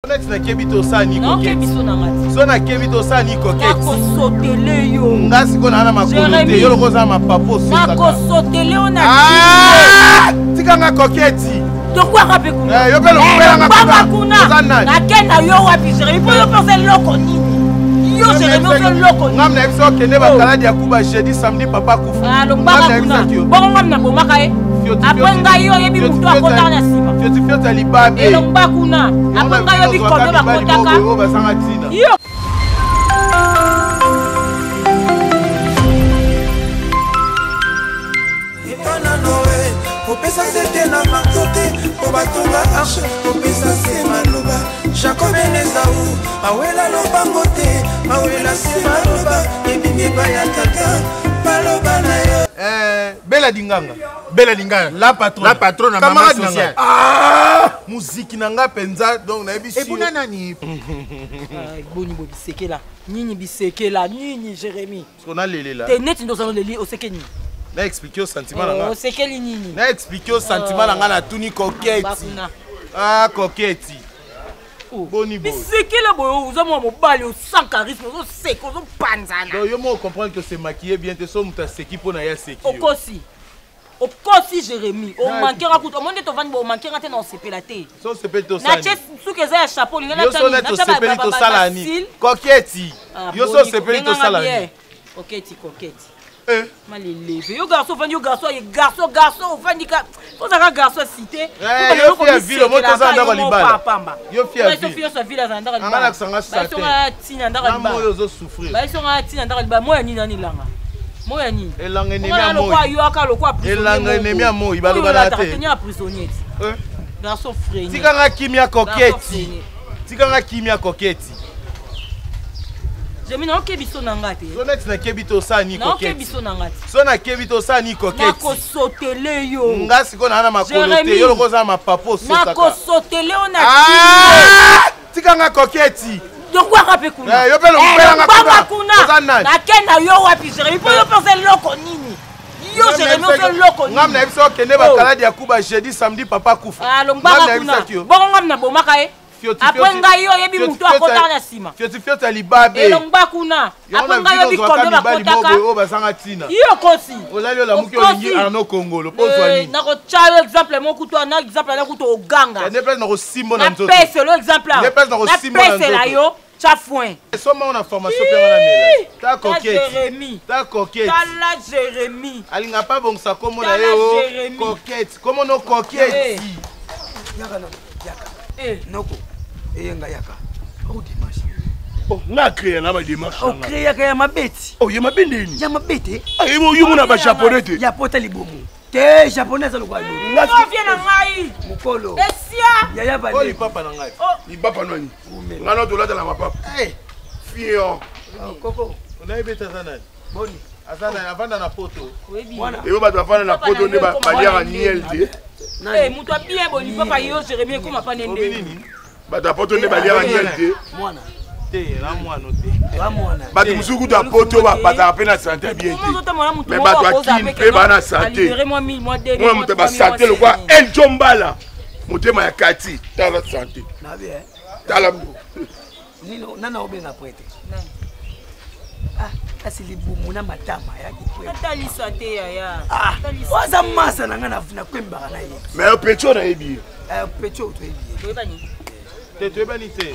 Neti nakebi te osala ni coquette. So nakebi te osala ni coquette. Nakosotele yo. Nga sikoyo naa na makolo te yo lokola oza na mapapu osotaka. Nakosotele yo na. Ah! Tika nga coquette. tokwaka mpe kuna eh, yo mpe lokola eh, kuna nake na yo wapi jeremi mpo yo mpe oza eloko nini yo jeremi oza eloko nini ngam na biso okende bakaladi ya kuba jeudi samedi papa kufa ah, lombaka kuna bongo ngam nabomaka ye apres ngai yo oyebi moto akotaka na nsima fiotifioti ya libabe elongba kuna apres ngai oyebi kondo bakotaka bazanga ntina yo kopesa sete na marto te mpo batonga arche kopesa se maloba jacob enezau awela lobango te awela se maloba ebimi epai ya tata maloba na yo eh, bela dinganga bela lingala la patronne la patronne na mama sociale ah muziki na nga penza donc nayebi si ebuna nani boni bo bisekela nini bisekela nini Jérémie siko nalelela te neti ndoza oleli oseke nini na expliquer yo sentiment na nga oh, osekeli nini na expliquer yo sentiment na nga natuni coquette ah coquette Oh. boni boye bisekela boye oza mwa mobali sans charisme ozoseka ozopanzana donc yo moko comprendre que se maquiller bien te so moto aseki mpo na ye aseki okosi okosi jérémie omankera kutu omoni nde tovandi bo omankera te na osepela te so osepeli tosala natie suki eza ya chapeau olinga yo so neti osepeli tosala nini koketi ah, yo so osepeli tosala nini koketi koketi Eh. maleleve yo garçon ofandi yo garçon ye garçon garçon ofandi ka ozalaka garçon cité eh, yo fi ya ville omo toza ndako libala yo fi ya ville nyonso ya ville azala ndako libala nakisanga sate tina ndako libala moyo ozo souffrir bayisonga tina ndako libala moya nini nani langa moya nini elanga enemi ya moi yo aka lokwa prisonnier elanga enemi ya moi balobana te tenir prisonnier eh. garçon freine tikanga kimia coquette tikanga kimia coquette jemi naokebi so na nga te so neti nakebi te osala ni naokebi so na nga te so nakebi te osala ni coquette nakosotele yo nga sikoyo naa na makolo te yo lokola oza na mapapu osotaka nakosotele yo na ah! tika nga coquette tokwaka mpe kuna eh, yo mpe lokola eh, kuna nake na yo wapi jeremi mpo yo mpe oza eloko nini yo jeremi oza eloko nini ngam na yebiso okende oh. bakaladi ya kuba jeudi samedi papa kufa ah, lombaka kuna bongo ngam nabomaka ye apres ngai yo oyebi moto akotaka na nsima fiotifioti ya libabe elongba kuna apres ngai oyebi kombe bakotaka oyo bazanga ntina yo okosi olali olamuki olingi arno kongolo mpo ozwa nini nakotya yo exemple moko kutu na exemple na kutu oganga nde place nakosimbo na nzoto napeselo exemple nde place nakosimbo na napesela yo tya foin esomba na formation mpe wana mela ta coquette ta coquette tala jérémie alinga pa bongisa kombo na ye o oh, coquette kombo no coquette eh. yaka na yaka eh. noko eyenga yaka o dimanche oh, nga acréa na bademarche ocréaka ya mabe ti oh, ya mabe ndeni ya mabe te ah, yo mona bajaponais te ya pota libumu te japonais aza lokola yo na ngai mokolo esia yaya bale lipapa na ngai oh. lipapa nani ngai na tolata na mapapa fion oh, koko onayebi ete aza nani boni aza nani avanda na poto eyo bato bafanda na poto nde baliaka niel te eh, moto abien boye lipapa yo jeremie ekoma pa nende bato ya poto nde baliaka niel te mwana te na mwana te bato mosusu kutu ya poto bazalaka mpe na sante ya bien te mais bato ya kin mpe baa na sante mwana moto ya basante lokwa eljo mbala motema ya kati tala sante tala nana obenga prete ah, kasi libumu na matama atalisa te yaya ah, oza masa na ngai nakwembaka na ye mais petio nayebi ye eh, petio toyebi ye te toyebani te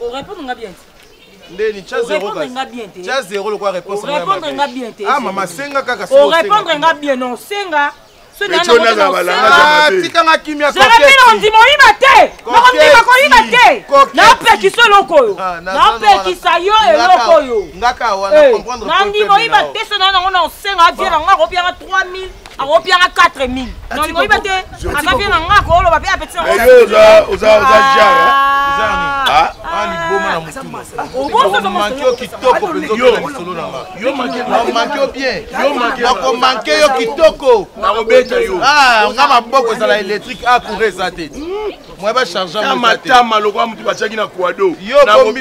orépondre nga bien te ndeni tia zero nga bien te tia zero lokola réponse orépondre nga bien te ah mama senga kaka orépondre nga bien non senga Ah, tikanga kimia jeremie ondima oyiba te nakondima koyiba te napekisa eloko oyo ah, napekisa yo eloko oyo eh, nandima oyiba te so na nango na osenga avie na nga akopianga 3000 akopianga 4000 nalinga oyiba te aza vie na nga akoloba mpe apeti liboma na motumanke yo kitoko mpenza okenda lisolo na nga manke yo bien nakomanke yo kitoko nakobeta yo ah, nga maboko ezala électrique a courant eza te moye bacharge matama lokola motu batiaki na kwado yo obomi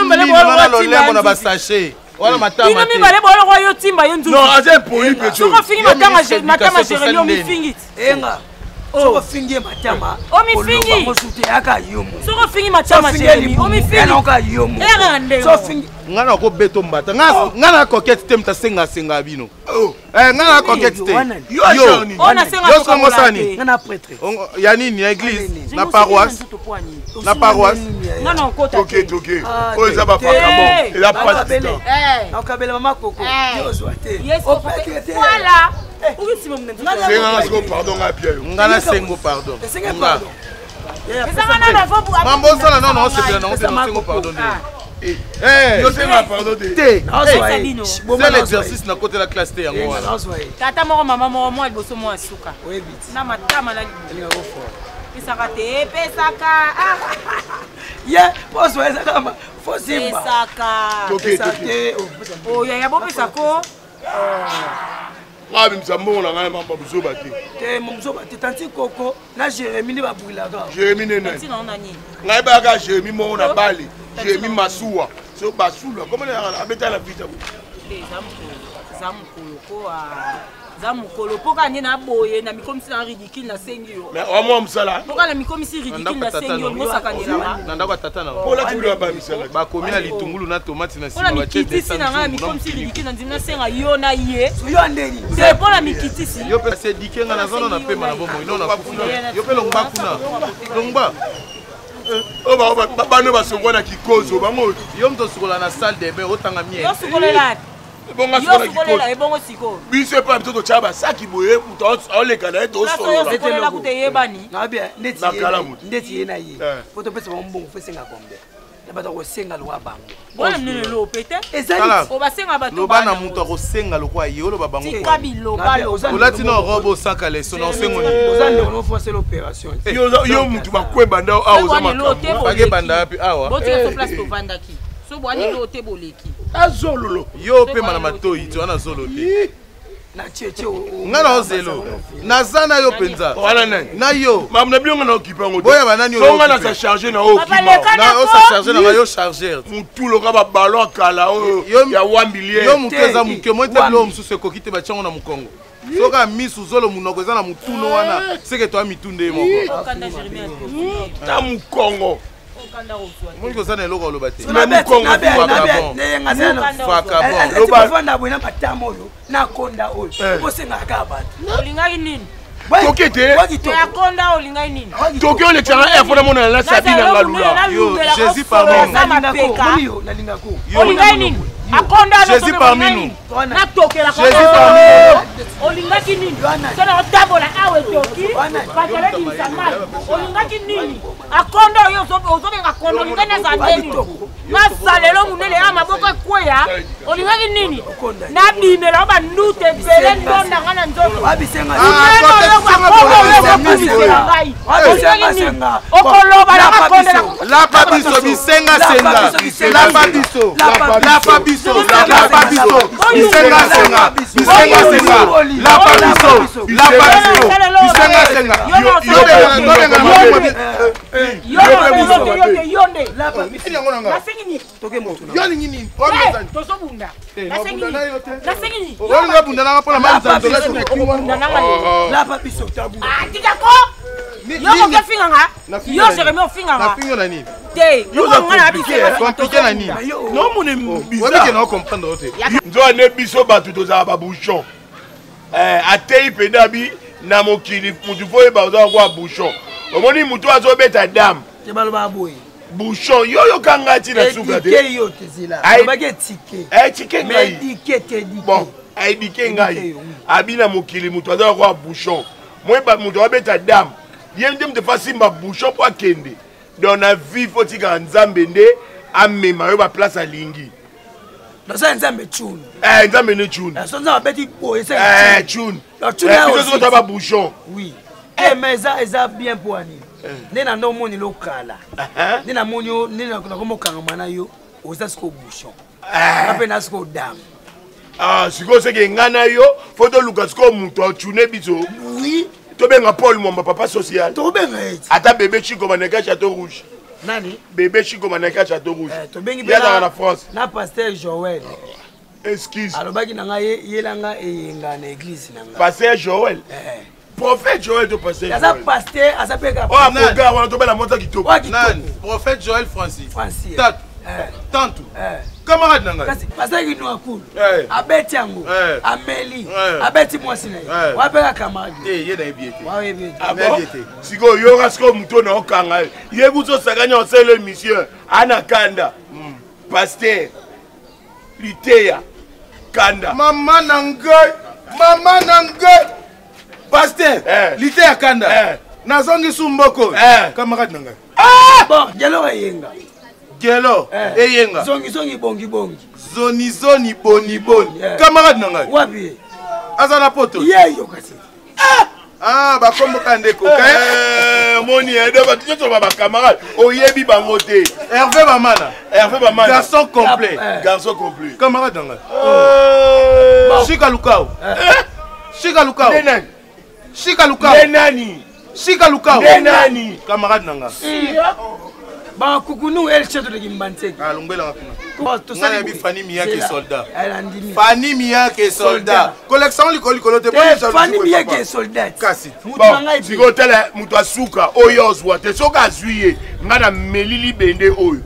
mino na lolembo na basachet wana matama bino mibale boloko yo timba yo nzuzi non aza impoli pe soki ofingi matama matama Jérémie omifingi enga. Soki ofingi ye matama, Omifingi. mosu te, yaka yo mo. Soki ofingi matama, Jérémie, omifingi. Yanoka yo mo. Eyaka ndenge. Soki ofingi Nga na kobeta mbata, nga na coquette te, mutu asenga bino. Eh, nga na coquette te. Wana. Yo agent nini? Oyo nasenga Yo tokabola songo sani. te. Nga na prêtre. Ya nini? Ya église? Na paroisse? Na paroisse? Nga na okota Toke te. toke. Ah, Oyo eza te. bavagabond, eza Nakabele. passe. Eh. Nakabela mama koko. Eh. Yo ozwa te. Yes, Oprêtre te. Voilà. Okisima muna nzoto. Senganga sikoyo pardon, ngai apia yo. Nga na sengo pardon. Esenge Nga. pardon. Ezanga nano Mambo osala nano, osepela nango te, Pesa nasengo makoko. pardon nde. Eh. Yo senga pardon te. Te. Nazwa ye. Bino. Boma C'est nazwa ye. l'exercice na kotela classe te, yango wana. Nazwa ye. Tata moko, mama moko, mwa liboso, mwa suka. Oyebi ti. Na matama na libumu. Alingaka fort. Pesaka te, epesaka. Ah, Ye, pozwa eza kama fo simba. Pesaka. Toke Pesa toke. te, opesa. Oyo ya bopesako. Ngai abimisa mbongo na ngai, mamba buzoba te. Te, mozoba te, tanti koko na Jérémie nde babwilaka. Jérémi nene. Ntina ona nini? Ngai bayaka Jérémi moko na bale, Jérémi masuwa so basula komona abeta na vita. Te, eza mokolo, eza mokolo ko, ah, eza mokolo mpo kaka nde na boye na mikomisi na ridicule, nasengi yo. Mais wamwa mosala. Mpo kaka na mikomisi ridicule, Ndako ya tata nasengi yo na mosakanelaka. Na ndako ya tata na Mpo olati bilo ya misala. bakomi na litungulu na tomate na Mpo na nsima batie mikitisi na ngai, na mikomisi ridicule, na ndimi nasenga yo na ye. Yo andeni. Te, mpo na mikitisi. Yo mpe sedike, nga naza na pema na bomoi no nakufi. Yo mpe longba kuna, longba. Oyo bana basongwa na kikozo bango. Yo moto osukola na salle de bain, otanga miel. Yo sukolela. Ebonga Yo sukola sukolela. kikozo. Ebongo sikoyo. Biso epa biso totya basaki boye, moto aoleka na ye, Place oyo tosolola. sukolela kuta eyebani. Nabia ndeti Na ye kala moto. ndeti ye na ye. Eh. Po topesa bango mbongo, fo esenga combien? Na bato akosenga lokwa bango. Bwana minene lo pe te. Ezali. Tala. Obasenga bato. Loba na bana moto akosenga lokwa ye, oloba bango. Tika biloba loba. Olati na robe, osaka leso na osengo nini? Oza ndeko no, fo asala opération. Yo mutu bakweba nda awa, oza Bwani lo te. makambo. Bake banda wapi awa? Botika so place tovandaki so, bwani lo te, boleki. Azololo. Yo opema na matoi ti wana, zolo te. Na tietie. Nga na ozelo, naza na yo mpenza. Wana nani? Na yo. Mamu na bino, nga na okipe yango te. Boya banani oyo So nga okipe? naza charge na oyo. Papa, Okima. leka. Na osa charge na nga, yo chargeur. Mutu loka baballon ya kala oyo ya wambilier. Yo motu Te, eza moke moi te. wambi. Biloko mosusu ekoki te, batiango na mokongo. Soki ya misu, zolo, monoko eza na motuno wana, seke toya mitunde ye moko. Okanda Jérémie atoki. Ta mokongo. Okanda kozwa te. Moniki oza na eloko oloba te. Na mokongo. Vagabond. Ofanda boye na matama oyo, nakonda oyo, osengaka kaka bato. Olingaki nini? Toke te. Te, akonda, olingaki nini? Toke olekisaka air, fona monana na Sabine Ngalula. Yo, Jésus parmi nous. Nalingako. Olingaki nini? Akonda. Jésus parmi nous. Natokelaka. Jésus parmi nous. Olingaki nini? So na otambola awa, etoki bazala ebimisa mai. Olingaki nini? Akonda oyo ozobenga kondo, olingaki nazala nde nini? Nasalelo monene ya maboko ekweya. Olingaki nini? Nabimela o bandute ebele ndondanga na nzoto. Okokumisela ngai, olingaki nini? Okoloba nanga kondela. Lapa biso, bisenga senga. Lapa biso, lapa biso, lapa biso, bisenga senga, bisenga senga. Lapa biso, lapa biso, bisenga senga. Tobenga Yo te, yo te, yo nde. Yango nanga. Nasengi nini? Yo alingi nini? Tozobunda. Nasengi nini? Nasengi nini? Olinga bunda nanga mpona manzanzo. Okobunda nanga lelo. Lapa biso tabu. Ah, tika ko yo koki ofinganga, yo Jérémi, ofinganga. Nafingi yo na nini? Te. Yo oza compliqué, hein? Compliqué na nini? Nomone. Oyebike Bizarre. na ocomprendre o te. Nzoka nde biso bato tozala babouchon. Atei mpenza bi na mokili, mutu fo oyeba oza kwa bouchon. Omoni mutu azobeta dame. Te, baloba boye. Bouchon yo yokanga ti na suka te. Edike yo te, zela. Alobaki etike. Etike Mais ngai. edike te, edike. Bon, aedike ngai. Éduqué yo, oui. Abi na mokili moto aza kwa bouchon, moyeba moto abeta dame, ye nde moto efasimba bouchon mpo akende. Donc na vie fo tikaka Nzambe nde amema yo baplace alingi. Naza Nzambe tune. Eh, Nzambe nde tune. So Nzambe abeti boye. Eh, tune. La tune ya biso aussi. soki toza babouchon. Oui. Eh, mais eza bien mpo ani nde na nde omoni lokala nde namoni yo nde nakomokangama na yo, oza sikoyo bouchon, nga mpe na sikoyo dame. Ah, sikoyo seke ngai na yo fo toluka sikoyo moto atune biso. Oui. Tobenga Paul Mwamba, papa social. Tokobenga ye ti. Ata bébé Chiko Maneka Château Rouge. Nani? Bébé Chiko Maneka Château Rouge. Eh, tobengi ye azalaka na France. Na pasteur Joel. Excuse. Alobaki na ngai yelanga eyenga na église na ngai. Pasteur Joel. Eh. Prophète Joël to pasteur. Aza pasteur, aza pe ka. Oh, apoga wana to bela mota kitoko. Nani? Prophète Joël Francis. Francis. Tatu. Eh. Tantu. Eh. Camarade na ngai. Kasi pasteur ki noa cool. Eh. Abeti yango. Eh. Ameli. Eh. Abeti mwasi na ye. Eh. Wa pe ka camarade. Te ye na yebi ye te. Wa yebi ye te. Ah Na yebi bon? ye te. Sikoyo yoka sikoyo moto na okanga ye. Ye kutu osakani osala émission ana kanda. Pasteur liteya kanda. Mama na ngai. Mama na ngai. Pasteur, Eh. liteya kanda. Eh. Nazongi su mboko. Eh. Camarade na ngai. Bon, gelo eyenga. Gelo Eh. eyenga. Zongi zongi bongi bongi. Zoni zoni boni boni. Eh. Camarade na ngai. Wapi ye? Aza na poto. Ye yo kasi. Ah, bakomboka ndeko. Eh, moni eh, donc bato nyonso ba bacamarade oyebi bango te. Hervé Bamana. Hervé Bamana. Garçon complet. Eh. Garçon complet. Camarade na ngai. Euh, Shika Lukau. Shika Lukau. Nde nani? Shika Lukau. Nde nani? Shika Lukau. Nde nani? Camarade na ngai. Ba kukunu el cheto de kimbanseki. Ah, longwelanga kuna. Bon, tosali Ngai nayebi boye. Fanny Miyake Zela. soldat. Eh, nandimi. Fanny Miyake soldat. Collection likolo likolo te. Eh, Boni jalousie Fanny boye, Miyake papa. soldat. Kasi. Mutu na Bon, ngai sikoyo tala moto asuka oyo ozwa te soki azwi ye ngai nameli libende oyo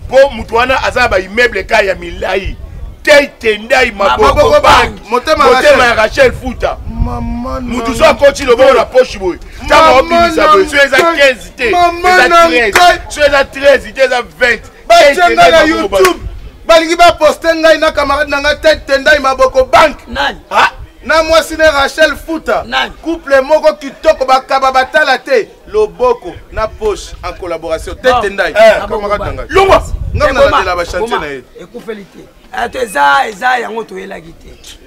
mpo moto wana aza na baimmeuble ka ya milai te tendai maboko Maboko bank bank. Motema motema Rachel. ya Rachel Futa. Mama na Motu so akoti loboko na poche boye ntango Mama aobimisa boye so eza na 15 te Mama eza na 13 ngai. so eza 13 te eza 20. Batie Te ngai na tendai maboko bank. YouTube. Balingi baposte ngai na camarade na ngai tete tendai maboko bank. Nani? Ah, Na mwasi ne Rachel Futa. Nani? Couple moko kitoko bakaba batala te. Loboko na poche en collaboration. Tete Bon. tendai. Eh. Camarade na ngai. Longwa. Ngai Eh, nalandela ba chantier na ye. Ekufeli te. Eh, to eza eza yango toyelaki te.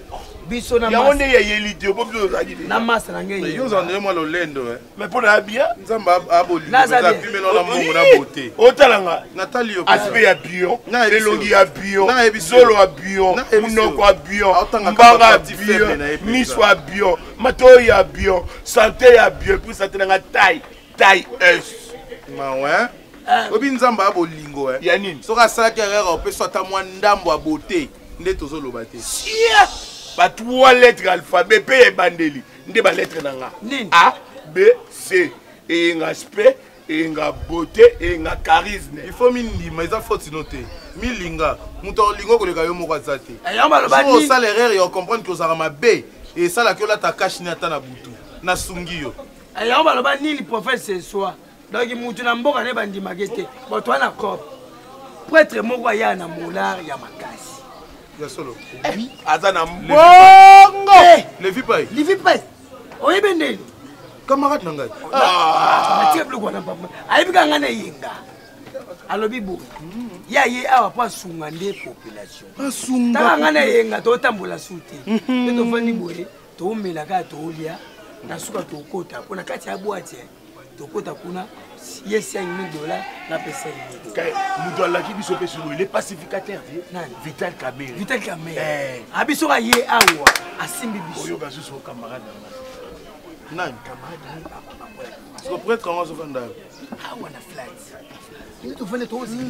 Biso na yango masa nde yayeli te po biso tozalaki te. na masa na ngai. Yo ozala ndenge mwa lolendo eh. Mais mpo na ya bien Nzambe abolingo Naza eza bien. pimelo na mbongo na beauté. otalanga Natali yo. aspect ya bio, Na yebi elongi yo. ya bio, Na yebi yo. zolo ya bio, Na yebi yo. monoko ya bio, Aotanga mbanga kaka ya partie faible na ye bio, mpenza. miso ya bio, matoi ya bio, sante ya bio, puis sante nanga taille taille s. Mawa. Obi Nzambe abolingo eh. Ya nini? Soki asalaki erreur opesa ata mwa ndambo ya beauté nde tozoloba te. Sia ba trois lettres alphabet mpe ya ebandeli nde balettre na nga. Nini? A B C, eyenga aspect, eyenga beauté, eyenga charisme. Il faut mindima eza faute no te. Milinga moto akolinga koleka yo moko aza te. Eh, yango baloba Soki nini? osala erreur ya comprendre ke ozalaka mabe esalaki olata cash ne ata na butu nasungi yo. Eh, yango baloba nini prophète ce soir. Donc mutu na mboka ne bandimaki te. Bato wana corps. Prêtre moko aya na molar ya makasi. Ya solo. Aza na mbongo. Eh, Levi pai. Livi pai. Oyebi ndeni? Camarade na ngai. Batie biloko wana papa. Ayebi kaka ngai na eyenga. Alobi boye. Ye aye awa po asunga nde population. Asunga. Taka ngai na eyenga totambola su te. Mpe tofandi boye, toomela kaka toolia, na suka tokota mpo na kati ya boîte tokota kuna ye 5000 dollars na pe 5000 dollars. Moto alaki biso mpe sikoyo le pacificateur te. Nani? Vital Kamerhe. Vital Kamerhe. Eh. Abiso ka ye awa asimbi biso. Oyoka susu camarade na nga. Nani? Siko prêtre yango azofanda yo. Awa na flat. Nde tofandi tozela.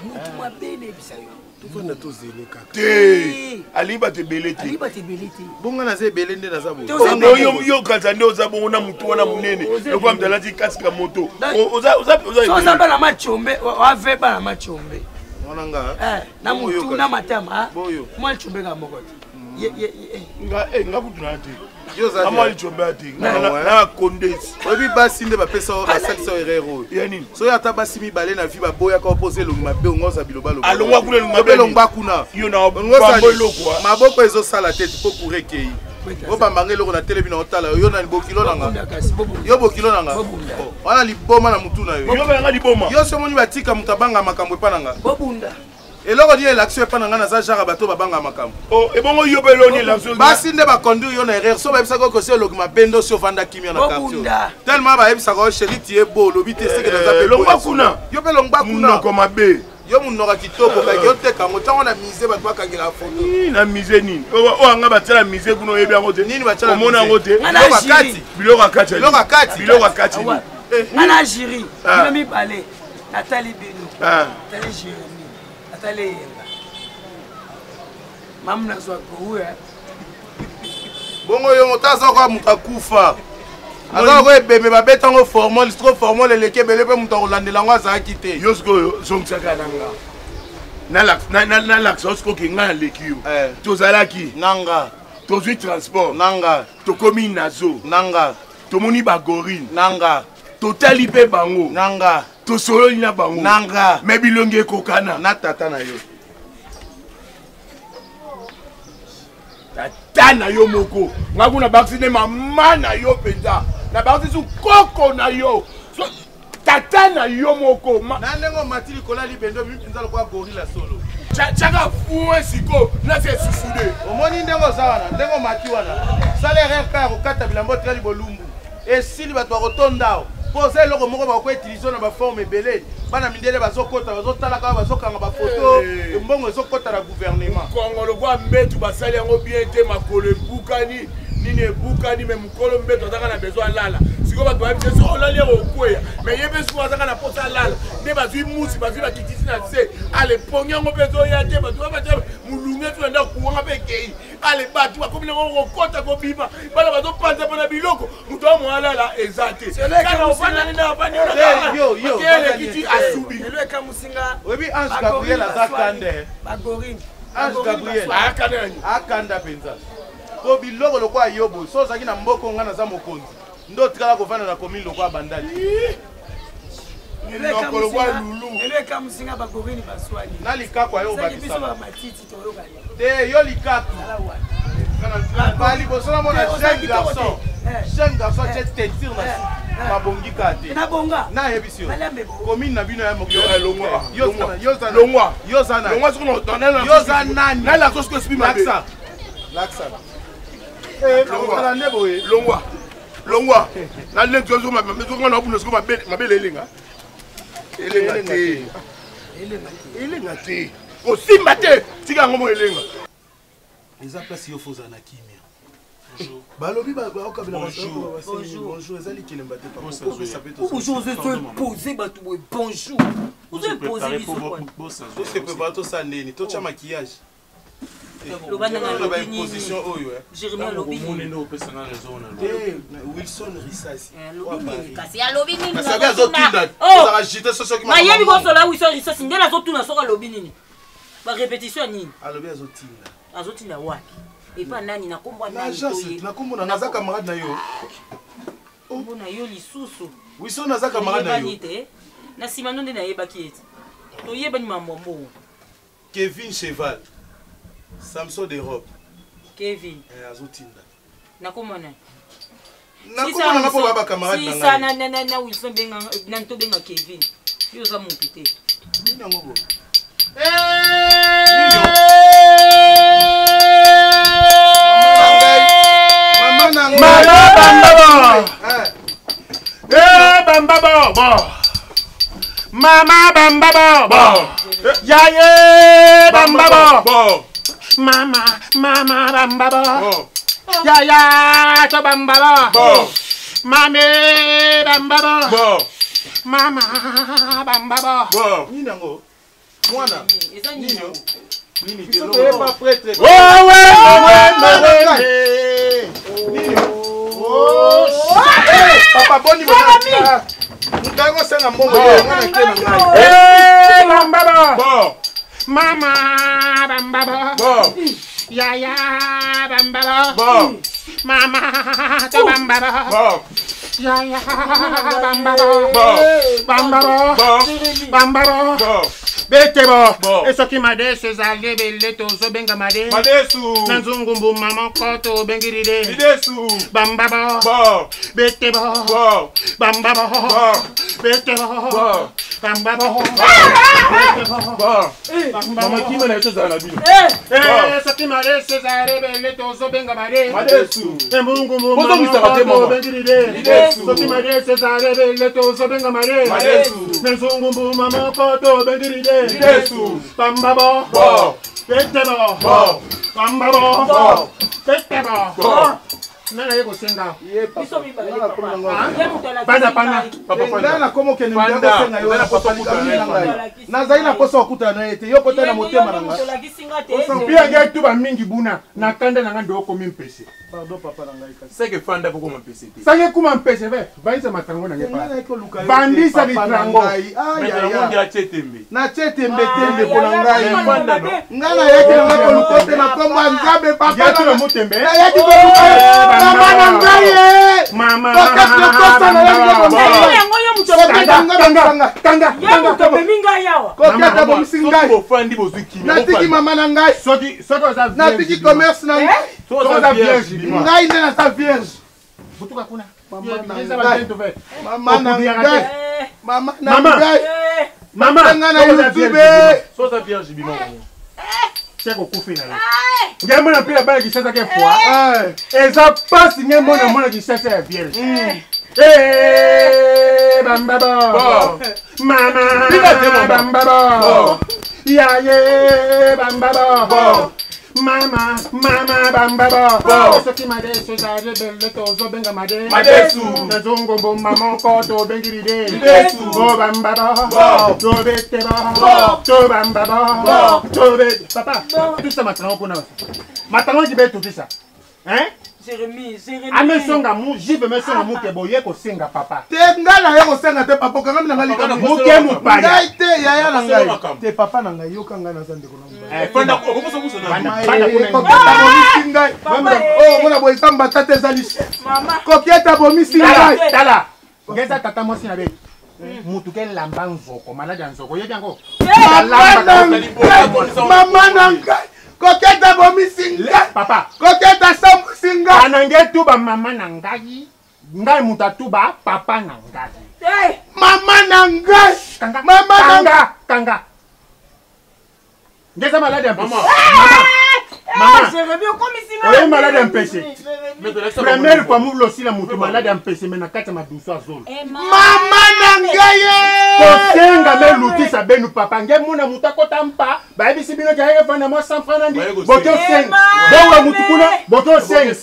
Mutu mabe nayebisa yo. Tofanda tozele kaka. Te alingi bato ebele te. Alingi bato ebele te. Bonga naza ebele nde naza boye. Te oza Bongo yo yo kanza nde oza bongo na motu wana monene lokola moto alati kasike ya moto. Oza oza oza So oza ebele. bana machombe, wave bana machombe. Wana nga. Eh, na Boyo mutu kasi. na matama. ah. Boyo. Mwa chombe ka moko te. Ye ye ye. Nga eh nga kutu na te. Yo oza te. Amwa lichombe ya te. Nga Ah ouais. na kondesi. Oyebi basi nde bapesa yo basalisa yo erreur oyo. Ya nini? Soki ata basi mibale na vie baboyaka oposa elongi mabe ongo oza bilobaloba. Alongwa kuna elongi mabe Elongwa kuna. Yo na Ongo osala bambo eloko, ah. Maboko ezosala te po courant ekei. Obambanga eloko na telemi na otala yo na bokilo na nga. Bobunda kasi bobunda. Yo bokilo na nga. Bobunda. Oh, Wana liboma na mutu na yo. Yo banga liboma. Yo soki omoni batika moto abanga makambo epa na nga. Bobunda. Eloko nini elakisi yo epa na nga naza genre ya bato babanga makambo. Oh ebongo yo pe eloni elakisi. Basi nde baconduire yo na erreur so bayebisaka okosi elongi mabe nde osi ovanda kimia na quartier. Bobunda. Tellement bayebisaka yo chéri tie bo olobi te seke naza pe Longwa boye. kuna. Yo mpe longwa kuna. Munoko mabe. Yo munoko ya kitoko kaki oteka yango ntango na musée bato bakangela foto. Nini na musée nini? Oyo oyo anga batia na musée kuna oyebi yango te. Nini batia na Omona yango te. Nga na Biloko ya jury. kati. Biloko ya kati. Biloko ya kati. Biloko ya kati. Awa. Eh. Nga na jury. Ah. Bino mibale. Natali bino. Ah. Natali Jérémie. Natali Eyenga. Mamu nazwa kouya. Bongo yo moto aza koka moto akufa. Aza ko ebembe babeta yango formol, trop formol eleki ebele mpe moto akolandela yango azalaki te. Yo sikoyo zongisaka na nga. Nalakisa yo sikoyo ke ngai naleki yo. Eh. Tozalaki. Nanga. Tozwi transport. Nanga. Tokomi nazo. Nanga. Tomoni bagorine. Nanga. Totali mpe bango. Nanga. Tosololi na bango. Nanga. Me bilongi ekokana. Na tata na yo. Tata na yo moko. Nga kuna bakisi nde mama na yo mpenza. Na bakisi su koko na yo. So, tata na yo moko. Ma... Na ndenge omati likolo ya libende obimi mpenza lokola gorila solo. Tiaka fue siko na se susude. Omoni ndenge oza wana, ndenge omati wana. Sala erreur kaka ya kokata bilamba otikali bolumbu. Esili bato bakotonda awa. Mpo oza eloko moko bakoutilize na baforme ebele. Bana mindele bazokota, bazotalaka, bazokanga bafoto, eh. mbongo ezokota na gouvernement. Kongo lokwa mbetu basali yango bien te, makolo ebukani, nini ebukani, me mokolo mbetu azaka na besoin alala. Sikoyo bato bayebi te soki olali yango okweya, me ye mpe sikoyo azaka na mposa alala. Nde bazwi musi, bazwi bakitisi na se, ale pongi yango mpe ezoya te, bato babatia molunge tu na ndako kuwanga mpe ekei. Ale bato bakomi nango kokota kobima, bana bazopanza mpona biloko. Moto wa mwalala eza te. Elekiti asubi. Oyebi Ange Gabriel aza kanda. Ange Gabriel akanda mpenza. Po biloko lokola yobo, so ozalaki na mboka nga naza mokonzi. Nde otikala kovanda na commune lokola bandali. Monoko lokola lulu. Eleka musinga bagorine baswani. Na likako ayo obakisa. Biso ba matiti toyokani. Te yo likaku. Ba liboso na mona jeune garçon. Jeune garçon tie teinture na suki. Babongi ka te. Na bonga. Na yebisi yo. Commune na bino ya mokili. Longwa. Yo yo za longwa. Yo za na. Longwa sikono na yo za nani? Na la sosiko sibi mabe. Laksa. Laksa. Eh, longwa nde boye. Longwa. Longwa. Na lenti yo mabe zo ngana buna siko mabe mabe elenga. Elenga te. Elenga te. Osimba te. Tika yango mo elenga. Eza place yo foza na kimia. Balobi bakabela bonjour. Bonjour, ezali kelemba te papa. Bonjour, ozo imposer bato boye bonjour. Ozo imposer biso kwa. To se prépare to sa nini, to tia maquillage. Loba nanga alobi nini? Position oyo eh. Jérémy alobi nini? Te Wilson Risasi. Alobi nini kasi? Alobi nini? Kasi abi azotinda. Ozaka jite soso ki. Nayebi kosola Wilson Risasi nde nazotuna soki alobi nini. Ba répétition ya nini? Alobi azotinda. Azotinda wapi? Epa nani na kombo nani? Na agence na kombo na naza camarade na yo. Kombo na yo lisusu. Wilson naza camarade na yo. Te. Na sima nde nayebaki ete. Toyebani mambo mbongo. Kevin Cheval. Samson d'Europe. Kevin. Eh azotinda. Na kombo na. Na kombo na ngapo ba camarade na ngai. Na na na Wilson benga na nto benga Kevin. Yo oza motu te. Nini yango boye? Mama bambabo. Eh bambabo bo. Mama bambabo bo. Yaye bambabo bo. Mama mama bambabo. Yaya to bambabo bo. Mame bambabo bo. Mama bambabo bo. Nini yango? Mwana. Eza nini? Nini te toyeba prêtre. Owe owe owe. Nini? Oh. Papa boni boni. Moto aye kosenga mbongo te, nga na ke na ngai. Eh bambabo. Bo. Mama bambabo. Bo. Yaya bambabo. Bo. Mama to bambabo. Bo. Yaya bambabo. Bo. Bambabo. Bo. Bambabo. Bo. Betebo. Bo. Esoki madesu ezali ebele tozobenga made. Madesu. Na nzungu mbuma moko tobengi lide. Lidesu. Bambabo. Bo. Betebo. Bo. Bambabo. Bo. Betebo. Bo. Bambabo. Bo. Mama kima na yo tozala na bino. Eh, soki madesu ezali ebele tozobenga made. Madesu. Embungu mbuma Bozongisaka te, moko mama. tobengi lide. Lidesu. Soki madesu ezali ebele tozobenga made. Madesu. Na nzungu mbuma moko tobengi lide. Lidesu. Bambabo. Bo. Betebo. Bo. Bambabo. Bo. Betebo. Bo. Nani aye kosenga? Biso mibale papa. Ye moto alakisi Bana pana. ngai. Papa Ngai Fanda. nakoma okende Fanda. moto akosenga yo Eza na na posa papa kokutana na ye, na ngai. Fanda. Nazali na posa kokutana na ye te, yo kota na Ye motema na moto ngai. olakisi nga te. Pia ngai tuba mingi buna na kanda na ngai nde okomi mpese. Pardon papa na ngai kasi. Seke fanda poko mpese te. Sange kuma mpese ve. Bandisa matrango na ngai pa. Bandisa bitrango. Na tie tembe te ndeko na ngai. Ngai nayaki na ngai koluka te na kombo ya Nzambe papa. Nayaki koluka mama na ngai ye. Kokete kosa nayaki kokete abomisi ngai. Natiki mama na ngai. Natiki commerce na ngai. Ngai nde naza vierge. Butuka kuna. Mama na ngai. Mama na ngai. Mama nga na YouTube. Soza vierge bima. Seko okufi na yo. Ngai mona mpila bana Kinshasa ke fois. Eza pasi ngai mona mona Kinshasa ya vierge. Eh bambaba. Mama bambaba. Ya ye bambaba. Mama, mama bambaba. Soki madesu ezali ebele tozobenga made. Madesu. Nazongo mboma moko tobengi lide. Lidesu. Bo bambaba. Tobeteba. Tobambaba. Tobe. Papa, tusa matango kuna. Matango kibe tutisa. Hein? Jérémie, Jérémie. Amesonga mu, jibe mesonga mu ke boye kosenga papa. Te ngai naye kosenga te papa okangami na ngai likambo. Muke mopaya. Ngai te yaya na ngai. Te papa na ngai yoka ngai naza ndeko na mobali. Koketa abomisi ngai. Oh mona boye eza mbata te eza lichesse. Koketa abomisi ngai. Tala. Ngeza tata mwasi na beti. Mutu ke lamba nzoko, maladi ya nzoko, oyebi yango? Mama na ngai. Koketa abomisi ngai. Papa. Koketa asambwisi ngai. Anange tuba mama na ngai. Ngai mutu atuba papa na ngai. Mama na ngai. Mama na ngai. Kanga. Ngeza maladi ya mpese. Mama. Jérémie okomisi ngai. Oye maladi ya mpese. Première fois mu losila mutu maladi ya mpese me na kati ya madusu azolo. Mama na ngai ye. Kosenga me lutisa benu papa nge muna mutu akota mpa bayebisi bino ke ayeke fanda mwa 100 francs nandi boke osenga. Bongo mutu kuna boke osenga.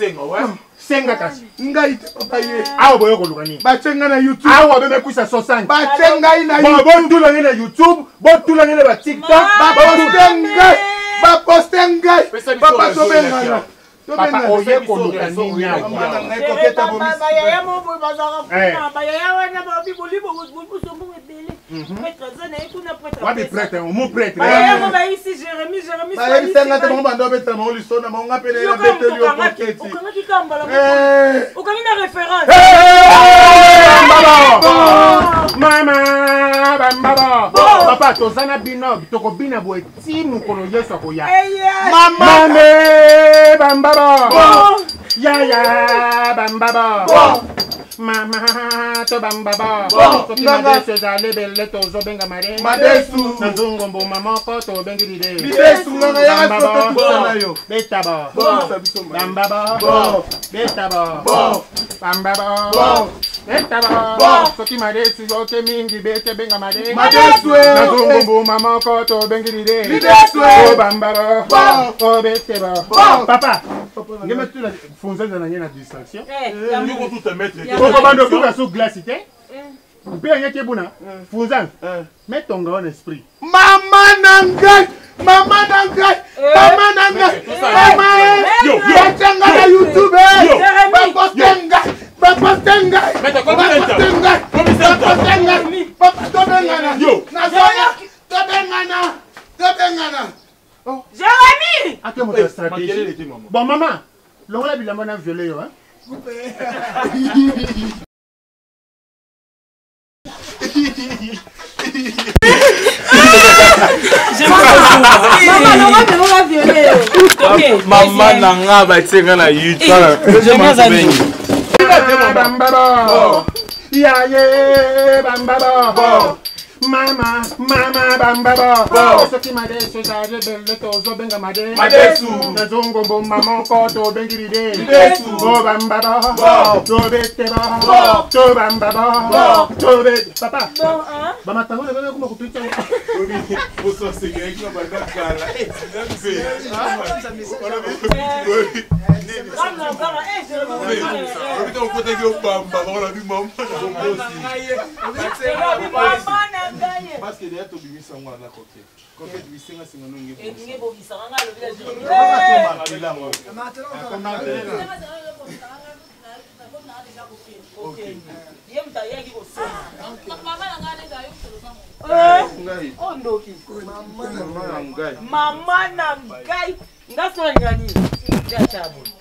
Senga kasi. Ngai te papa ye. Awa boye koluka nini? Batie ngai na YouTube. Awa beme kusa 60. Batie ngai na YouTube. Botula ngai na YouTube, botula ngai na ba TikTok. Baposte ngai. Baposte ngai. Papa tobengana. Papa oye koluka nini awa? Bayaya moko bazalaka kuna, bayaya wana babi bolibo bosombo ebele. Prêtre aza na ye kuna prêtre. Wapi prêtre? Omo prêtre. Bayaya mo bayisi Jérémie, Jérémie. Bayebisa nga te bango banda obetela bango lisolo na bango nga mpe na beteli yo koketi. Okangaki kaka mbala moko. Okangi na référence. Mama bambaba. Papa toza na bino tokobina boye ti mokolo Yesu akoya. Mama Mame bambaba. Yaya bambaba. Mama to bambaba. Soki madesu ezali ebele tozobenga made. Madesu. Na nzungu mbuma moko tobengi lide. Lidesu nganga yaka soto na yo. Betaba. Bambaba. Betaba. Bambaba. Betaba. Soki madesu yoke mingi bete benga made. Madesu. Na nzungu mbuma moko tobengi lide. Lidesu. O bambaba. O beteba. Papa. Ngeme tula funza na nge na distraction. Okobanda obuka so glace te. Mpe yange kebuna funza metonga wana esprit. Mama na ngai. Mama na ngai. Mama na ngai. Mama e. Batie ngai na YouTube. Baposte ngai. Baposte ngai. Baposte ngai. Baposte ngai. Papa tobengana. Nazoya. Tobengana. Tobengana. Jérémie! Ake moto ya stratégie. Bon mama, longola bilamba na viole yo hein. Mama na nga batie nga na YouTube. Bambaba. Ya ye bambaba. Mama, mama bambaba. Soki madesu ezali ebele tozobenga made. Madesu. Na nzungu mbuma moko tobengi lide. Lidesu. Bo bambaba. Tobeteba. Tobambaba. Tobe. Papa. Bamatango na bebe kuma kutuita. Okotaki obamba bango na bimama. Mama na ngai. Parce que deya tobimisa yango wana coquette. Coquette bisenga senga no nge. Nge bobisaka nga alobi na Jérémie. Ye moto ayaki kosomba. Oh ndoki. Mama na ngai. Nga so nalinga nini? Nde atya boye.